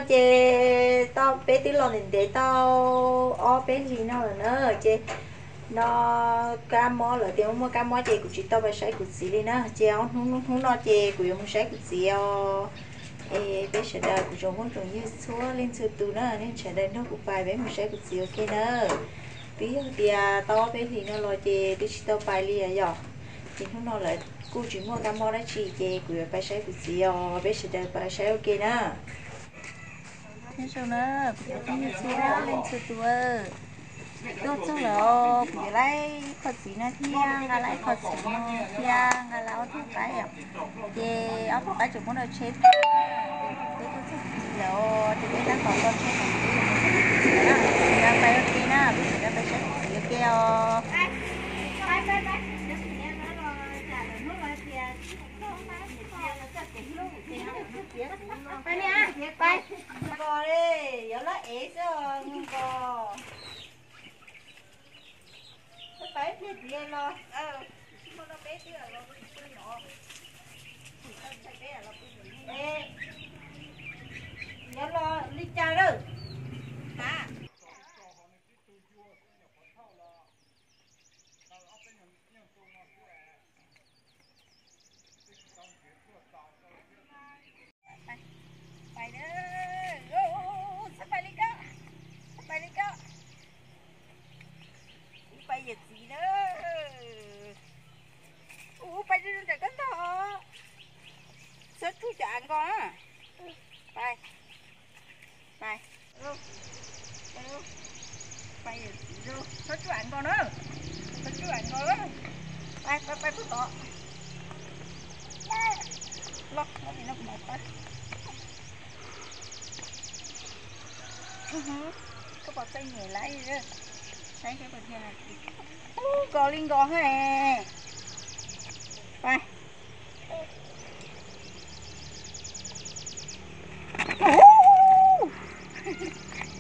Ces tau peb twb los ntev ntev tau ob peb hlis no lawm na, ces no kab mob lawm, tias muaj kab mob ces kuv tsis tau pais saib kuv txiv li na, ces ob hnub hnub no ces kuv yuav mus saib kuv txiv os. Es peb sawv daws kuv tsoom phooj tsoom ywg txhua leej txhua tus na, nej sawv daws nrog kuv pais peb mus saib kuv txiv ua ke na. Twb yog tias tau ob peb hlis no los ces twb tsis tau pais li yom. Ces hnub no lawv kuj tsis muaj kab mob dab tsi ces kuv yuav pais saib kuv txiv os, peb sawv daws pais saib ua ke na. Nyob zoo na, kuv cov phooj ywg txhua leej txhua tus, tuaj txog lawm os, kuv yuav laij ib qho txiv no thiab nqa laij ib qho txiv no thiab nqa laij ob tug qaib os. Ces ob tug qaib tseem muab rau tsheb tag, peb tuaj txog txiv lawm os, ces peb tab tom tso tsheb no, peb yuav mus saib kuv txiv na, kuv yuav pais ua ke na, peb sawv daws pais saib kuv txiv ua ke os. Nkos li, yuav loj ev xwb os, nkos. Peb pais ib pliag txiv los, tsis muaj no peb twb los pw no. Yuav los li cas lawm? Hab. Pais, pais na, txhob pais li ko, txhob pais li ko. Kuv pais yawm txiv na. Kuv pais zoo zoo nram koj ntog. Txhob tsuj cov av nkos na. Pais, pais, pais yawm txiv zoo, txhob tsuj av nkos na. Txhob tsuj av nkos na. Pais, pais, pais puag tod. Los, los li no kuv mam pais. Koj pom txaij nyem lawm, saib seb puas yog. Ub, nkos li nkos heev. Pais.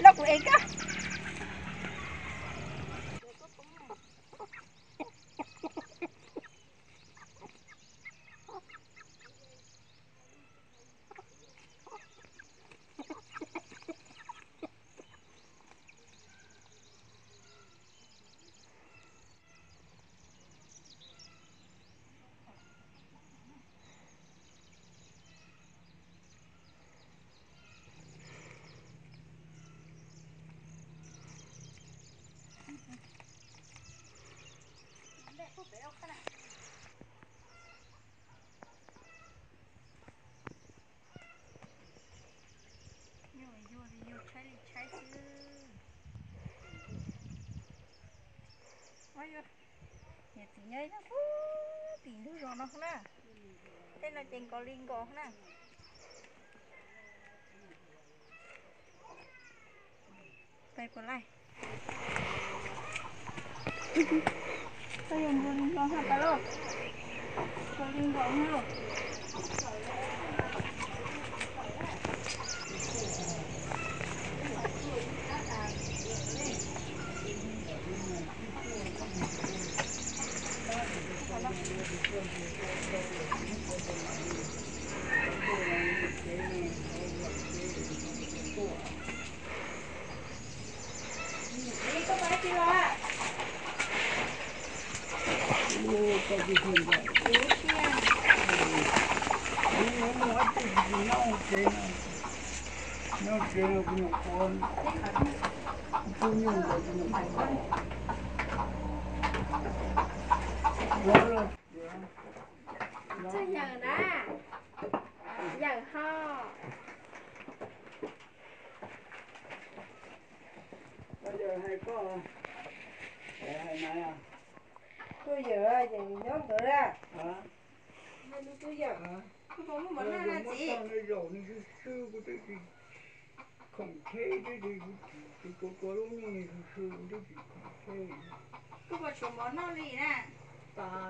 Los kuv ev koj. Yog, yog, yog tshaib li tshaib xwb. Niam txiv nyob ib no puag tim ntug zos no na. Tej no ces nkos li nkos na. Pais puas laij? Koj yog nkos li nkos ha, pais lauj. Nkos li nkos ha. Txog yawm na, yawm ho. Yawm hais koj, hais na. Kuj yawm, yawm nyob ntawd a. Kuj yawm. Kuj muaj mov noj na txiv. Zaum no xwb xwb kuv twb tsis khoom cheb, twb tsis, kuv tsis tuav tuav lub neej xwb xwb kuv twb tsis khoom cheb. Kuj puas tshuav mov noj li na? Tas,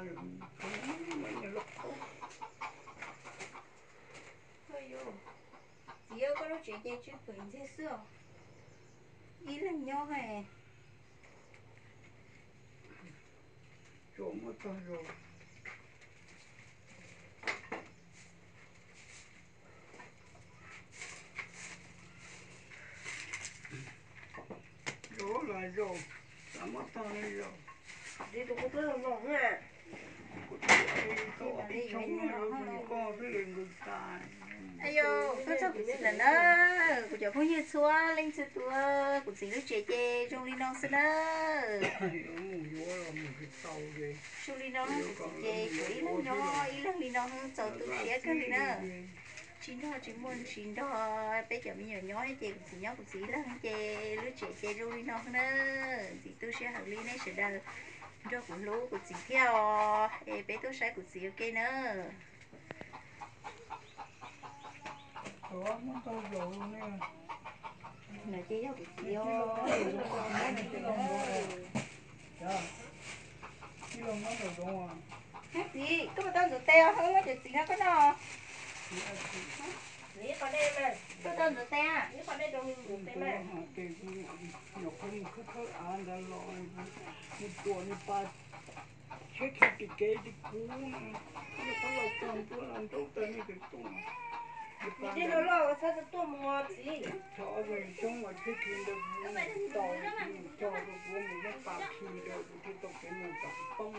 txiv, koj lub tsev ces tsw pwm ntxiag xwb os. Ib leeg nyob he. Tsuas muab txog zos. Koj txog kuv txiv lawm na, kuv cov phooj ywg txhua leej txhua tus, kuv txiv lub tsev ces zoo li no xwb na. Zoo li no, kuv txiv ces tshuav ib leeg nyob ib leeg li no txaus tu siab kawg li na. Tsis nrog tsis muaj tsis nrog peb cov me nyuam nyob ces kuv txiv nyob kuv txiv ib leeg ces lub tsev ces zoo li no na. Txiv tu siab heev li nej sawv daws nrog kuv hlub kuv txiv thiab os, es peb tuaj saib kuv txiv ua ke na. No ces yog kuv txiv os. Txiv, koj puas tau ntxuav tes os, muab cov txiv no koj noj. Koj tau ntxuav tes a? Tshiab khi tim kev tim kuv, yog qhov los txog ntua los nraub taws nej cov tuaj. Txhob tuaj mus txiv. Tshiab khi ntawd kuv tau, kuv cog rau kuv mus nyob pas khi ntawd kuv thiaj tau kev mus tom poob.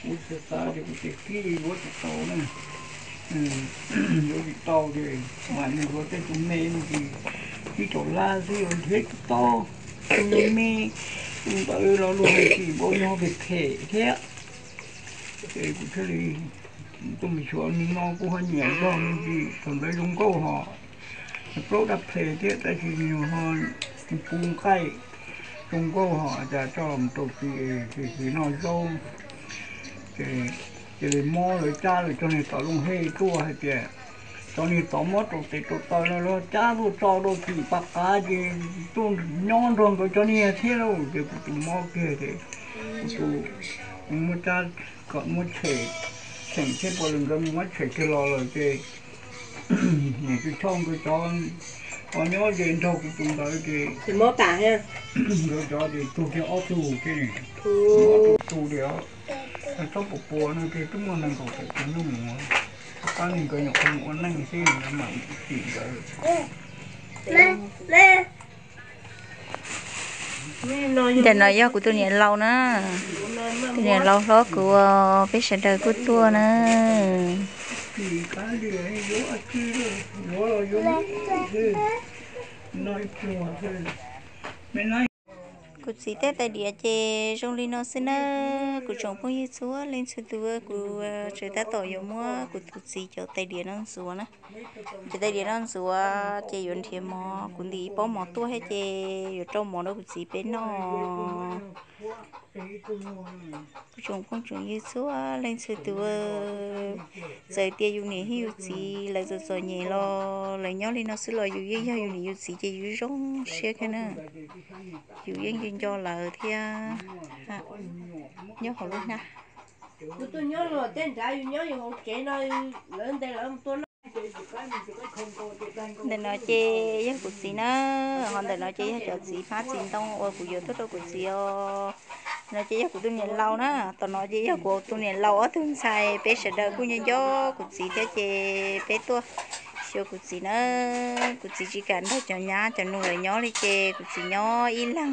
Kuv xav xav ces kuv ces kib yuav tsis tau na. Yuav tsis tau ces mam li yuav tej tus me no ces kib rau lab xwb yuav nrhiav tsis tau. Tus me, tus ntawd los luag hais tias npau nyob phem phem thiab. Ces kuv thiaj li tuaj mus xyuas nim no kuv ho nyiam nrog me ntsis thaum ntawd zoo nkauj ho plaub dab phem thiab tab sis nws ho puv nqaij zoo nkauj ho cas coj los rau txiv es txiv noj zaub. Ces cia li mob lawv cab lawv cov niag tom looj hej tuaj hais tias cov niag tod mob rau tes rau taw no los cab tuaj tso rau tim pas qav ces tuaj nyob nrog nkawd cov niag thiab lauj. Ces kuv tus mob kiag ces kuv tus, kuv muab cab kom muab tshem, tshem thiab puas li nkawd mus muab tshem kiag los lawm ces nim tus choj nkawd cov uas nyob ze nrog kuv tus ntawd ces nkawd cov ces tuag kiag ob tug thiab ne. Ob tug tias txhob pus puas no ces twb muaj nees nkaum tawm tus nyuj mus, pab nkawd nyuam qhuav mus ua neej xwb nkawd mam tim nkawd. Ntawm no yog kuv tus niam laus na, tus niam laus hlob kuv, peb sawv daws kuj tuaj na. Kuv txiv tej tais diav ces zoo li no xwb na. Kuv tsoom phooj ywg txhua leej txhua tus, kuv tseem tab tom yuav muab kuv tus txiv cov tais diav no ntxuav na. Cov tais diav no ntxuav ces yuav nrhiav mov, kuv ntim ib pob mov tuaj thiab ces yuav rau mov rau kuv txiv peb noj. Kuv tsoom phooj tsoom ywg txhua leej txhua tus, txawm tias yus niam thiab yus txiv lawv txom txom nyem los lawv nyob li no xwb los yus yeej yog yus niam yus txiv ces yus zoo siab kiag na. Yus yeej nco nco lawv thiab, nyob hauv lub hnab. Ntawm no ces yog kuv txiv na, ho ntawm no ces yog cov txiv hmab txiv ntoo uas kuv yuav tuaj rau kuv txiv os. No ces yog kuv tus niam laus na, tom no ces yog kuv tus niam laus ob tug ntxhais, peb sawv daws kuj nco nco kuv txiv thiab ces peb tuaj xyuas kuv txiv na. Kuv txiv tsis kam nrog cov nyab cov nus lawv nyob li ces kuv txiv nyob ib leeg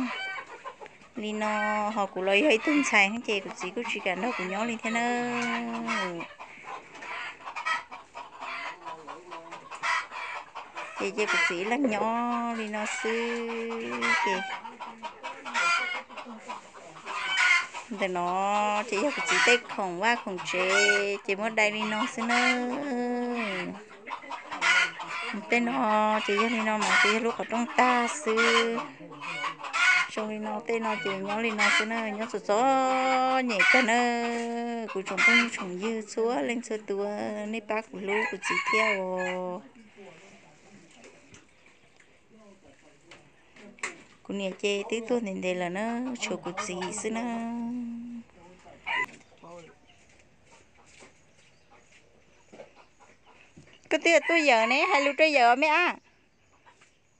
li no, ho kuv los yog ib tug ntxhais ces kuv txiv kuj tsis kam nrog kuv nyob li thiab na. Ces cia kuv txiv ib leeg nyob li no xwb ces ntawm no ces yog kuv txiv tej khoom vaj khoom tsev ces muab dai li no xwb na. Tej no ces yog li no mas ces yog lub qhov rooj tag xwb. Zoo li no tej no ces nyob li no xwb na, nyob txom txom nyem kawg na. Kuv tsoom phooj ywg tsoom ywg txhua leej txhua tus, nej pab kuv hlub kuv txiv thiab os. Kuv niam ces twb tuag ntev ntev lawm na, tshuav kuv txiv xwb na. Koj twb tuaj yawm ne, hais lus rau yawm me ab.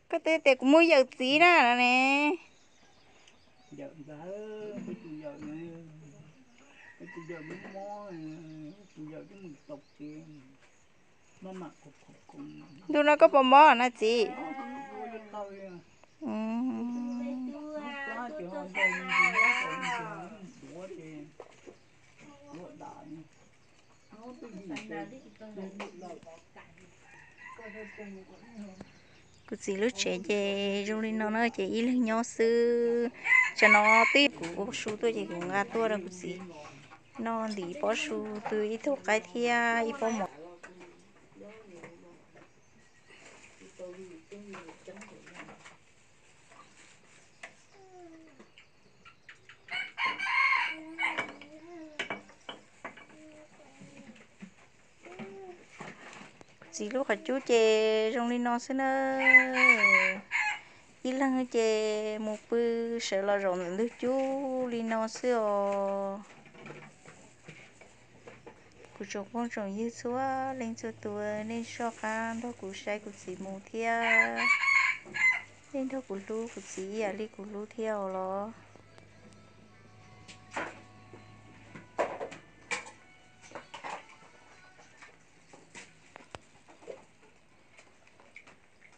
Koj twb tias kuv mus yawm txiv na no ne. Ntu no koj puas mob na txiv? Kuv txiv lub tsev ces zoo li no na ces ib leeg nyob xwb. Tsam no twb yog kuv pob su tuaj ces kuv nqa tuaj rau kuv txiv noj ntim pob su, ib tug qaib thiab ib pob mov. Kuv txiv lub qhov cub ces zoo li no xwb na. Ib leeg ces mus pw sawv los zaum ntawm ntug cub li no xwb os. Kuv tsoom phooj tsoom ywg txhua leej txhua tus, nej soj qab nrog kuv saib kuv txiv mus thiab. Nej nrog kuv hlub kuv txiv ib yam li kuv hlub thiab os los.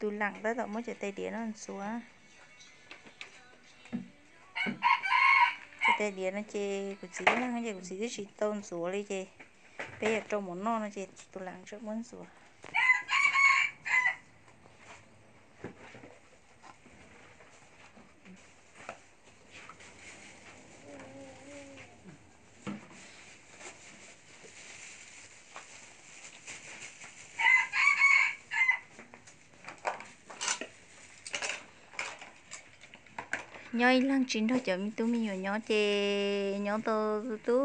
Tus lam tab tom muab cov tais diav no ntxuav. Cov tais diav no ces kuv txiv ib leeg ces kuv txiv twb tsis tau ntxuav li ces peb yuav rau mov noj no ces tus lam tseem muab ntxuav. Nyob ib leeg tsis nrog cov me tub me nyuam nyob ces nyob tau tu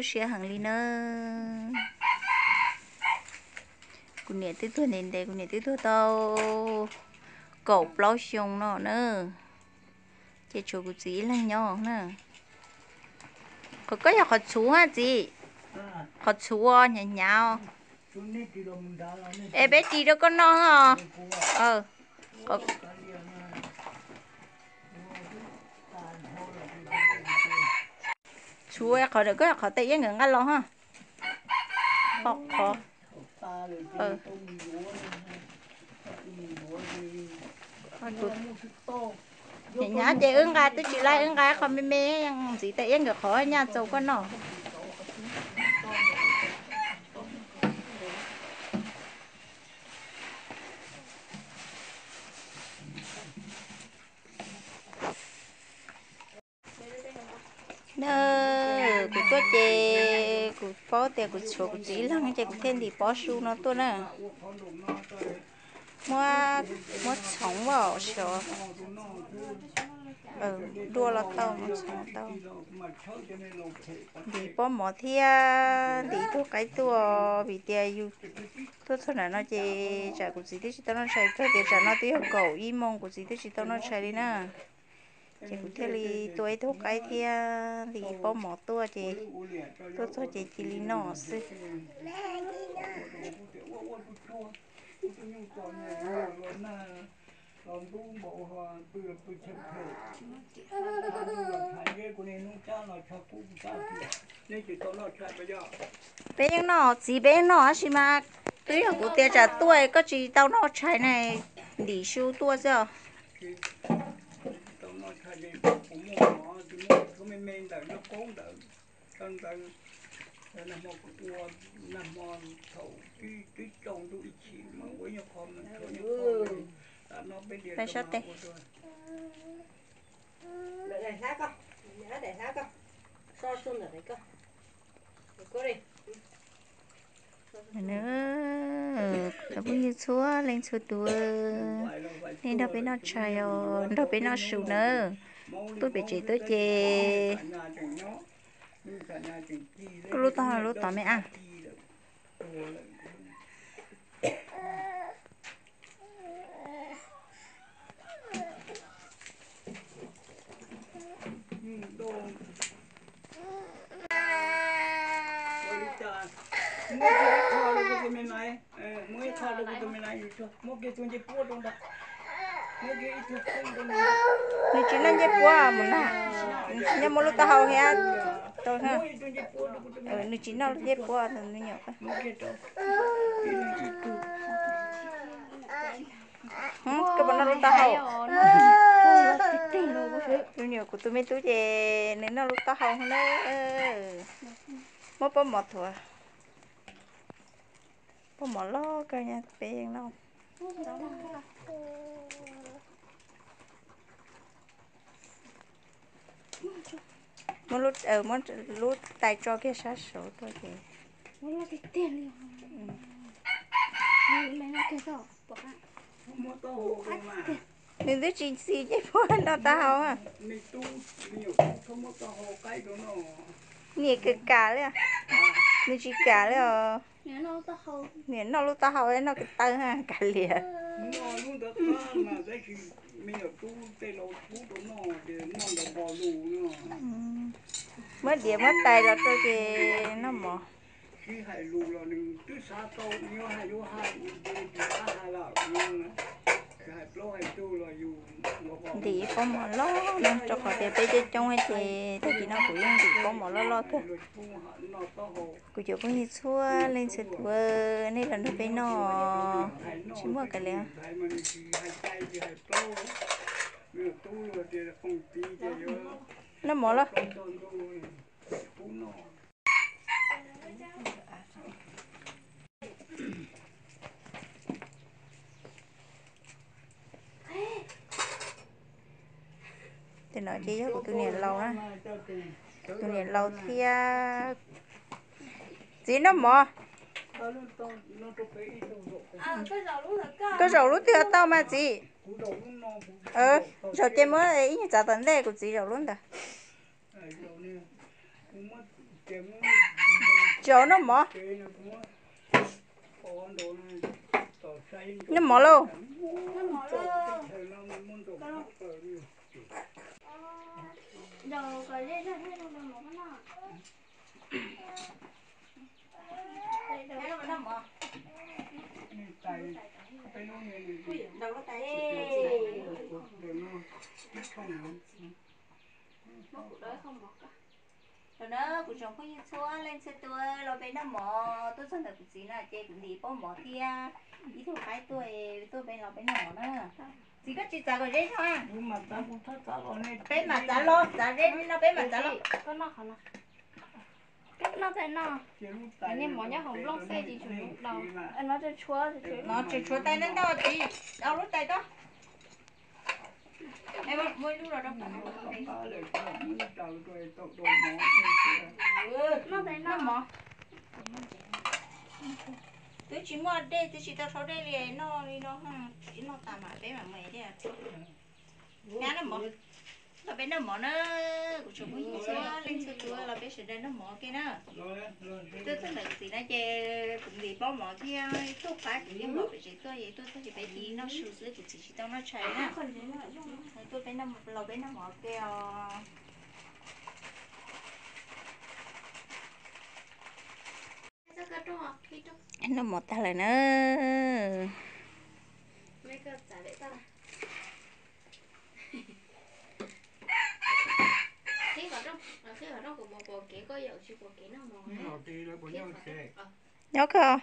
siab heev li na. Kuv niam twb tuag ntev ntev, kuv niam twb tuag tau kaum plaub xyoo no na. Ces tshuav kuv txiv ib leeg nyob na. Qhov koj yog qhov txhuv a txiv, qhov txhuv hnyav hnyav. Es peb ris rau koj noj os. Txhuv qhov, koj qhov tais iab nkawd nqa los ho. Qhov, qhov hnyav hnyav ces wb nqa twb tsis laib, wb nqa qhov me me ntxiv tais iab nkawd qhov nyaj txaus koj noj. Na, kuv tuaj ces kuv paub tias kuv tshuav kuv txiv ib leeg ces kuv thiaj ntim pob su no tuaj na. Muab, muab txhoov os, dua los tau, muab txhoov tau. Ntim pob mov thiab ntim ib tug qaib tuaj vim tias yus tuaj txog nram no ces tsam kuv txiv twb tsis tau noj tshais, kawg tias tsam no twb yog kaum ib moos kuv txiv twb tsis tau noj tshais li na. Ces kuv thiaj li tua ib tug qaib thiab ntim pob mov tuaj ces tuaj txog ces cia li noj xwb. Peb yeej noj, txiv, peb yeej noj tab sis mas twb yog kuv tias tsam tuaj koj tsis tau noj tshais na, ntim su tuaj xwb os. Nag hmo kuv ua, nag hmo thaum twb tsaus ntuj ib chim mas ua ib nyuag qho, ua ib nyuag qho, peb sab tes. Daim hlab ko, daim hlab ko, so txog ntawm ko. Cov phooj ywg txhua leej txhua tus, nej nrog peb noj tshais os, nrog peb noj su nawb. Tuaj pem tsev tuaj ces kuj lub taub hau lub tod me ab. Nws tsis noj ncej puab mus na, nws tsis noj muaj lub taub hau thiab. Nws tsis noj ncej puab, nws nyuam, koj puas noj lub taub hau? Tus nyuam kuv tus me tub ces nws noj lub taub hau na. Muab pob mov thuav, pob mov loj kawg peb yeej noj. Muab lub tais tso kiag sab saud tuaj ces. Nws twb tsis xis ncej puab noj taub hau. Niam kawg kam li, nws tsis kam li os. Niam noj lub taub hau noj ko taw kam liam. Muab diav muab tais los rau ces noj mov. Ntim pob mov loj no rau qhov tias peb coob coob ces tag kis no kuv yeej ntim pob mov loj loj kawg. Kuv cov phooj ywg txhua leej txhua tus, nej los nrog peb noj, tsis muaj kav liam. Noj mov lawm. Tus no ces yog kuv tus niam laus na, tus niam laus thiab. Txiv noj mov. Koj zaum lub twg tau mas txiv? Zaum ces muab ib nyuag txav tom ntej, kuv txiv zaum lub ntawd. Zaum noj mov. Noj mov lauj. Tam no kuv tsoom phooj ywg txhua leej txhua tus los peb noj mov, tuaj txog ntawm kuv txiv no ces kuv ntim pob mov thiab ib tug qaib tuaj, tuaj peb los peb noj mov na. Txiv koj tsis txav kom ze zog. Peb mam txav los, txav ze no peb mam txav los. Noj, niag mov nyob hauv nplooj xwb tsis tshua daus. No tseem tshuav tais ntau ntau txiv, au lub tais tuaj. Muab ib lub los rau kuv. Noj tais noj mov. Twb tsis muaj dej, twb tsis tau rhaub dej li, noj li no, tsis noj tas mas peb mam mus thiab. Nyab noj mov, los peb noj mov na, kuv tsoom phooj ywg txhua leej txhua tus los peb sawv daws noj mov ua ke na. Tuaj txog ntawm kuv txiv no ces kuv ntim pob mov thiab ib tug qaib, kuv yeej pom pem tsev tuaj ces tuaj txog ces peb tig noj su xwb, kuv txiv tsis tau noj tshais na. Tuaj peb, los peb noj mov ua ke os. Noj mov tag lawm na. Nyob kawg.